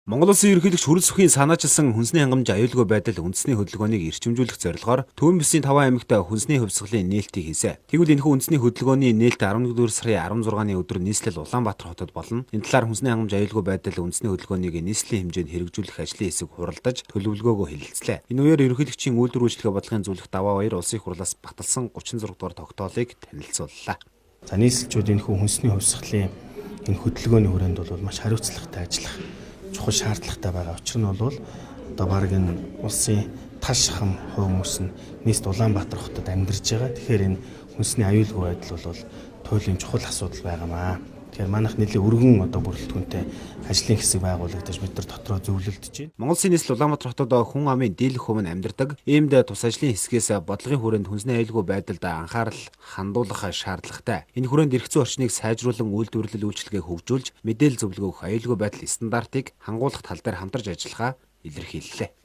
Монгол Улсын ерөнхийлөгч Хүрэлсүхийн санаачилсан хүнсний хангамж, аюулгүй байдал үндэсний хөдөлгөөнийг эрчимжүүлэх зорилгоор Төвөн бүсийн 5 аймагт хүнсний хувьсгалын нээлтийг хийсэн. Тэгвэл энэхүү үндэсний хөдөлгөөний нээлт 11-р сарын 16-ны өдөр нийслэл Улаанбаатар хотод болно. Энэ талаар хүнсний хангамж, аюулгүй байдал үндэсний хөдөлгөөнийг нийслэлийн хэмжээнд хэрэгжүүлэх ажлын хэсэг хуралдаж төлөвлөгөөгөө хэлэлцлээ. Энэ үеэр ерөнхийлөгчийн үйлдвэр үйлчилгээ бодлогын зөвлөх Даваа Баяр улсын их хурлаас баталсан 36 дугаар тогтоолыг танилцууллаа. За, нийслэлчүүд энэхүү хүнсний хувьсгалын энэ хөдөлгөөний хүрээнд бол маш хариуцлагатай ажиллах чухал шаардлагатай байгаа. Учир нь бол одоо баг энэ улсын тал шахам хувь хүмүүс нь нийслэл Улаанбаатар хотод амьдарч байгаа. Тэгэхээр энэ хүнсний аюулгүй байдал бол туйлын чухал асуудал байгаамаа. Тэгэхээр манайх нэлээд өргөн одоо бүрэлдэхүүнтэй ажлын хэсэг байгуулагдаж, бид нар дотроо зөвлөлдөж байна. Монгол Улсын нийслэл Улаанбаатар хотод хүн амын дийлэх хувь нь амьдардаг. Иймд тус ажлын хэсгээс бодлогын хүрээнд хүнсний аюулгүй байдалд анхаарал хандуулах шаардлагатай. Энэ хүрээнд эрх зүйн орчныг сайжруулан, үйлдвэрлэл үйлчилгээг хөгжүүлж, мэдээлэл зөвлөгөө өгөх, аюулгүй байдал стандартыг хангуулах тал дээр хамтарч ажиллахаа илэрхийллээ.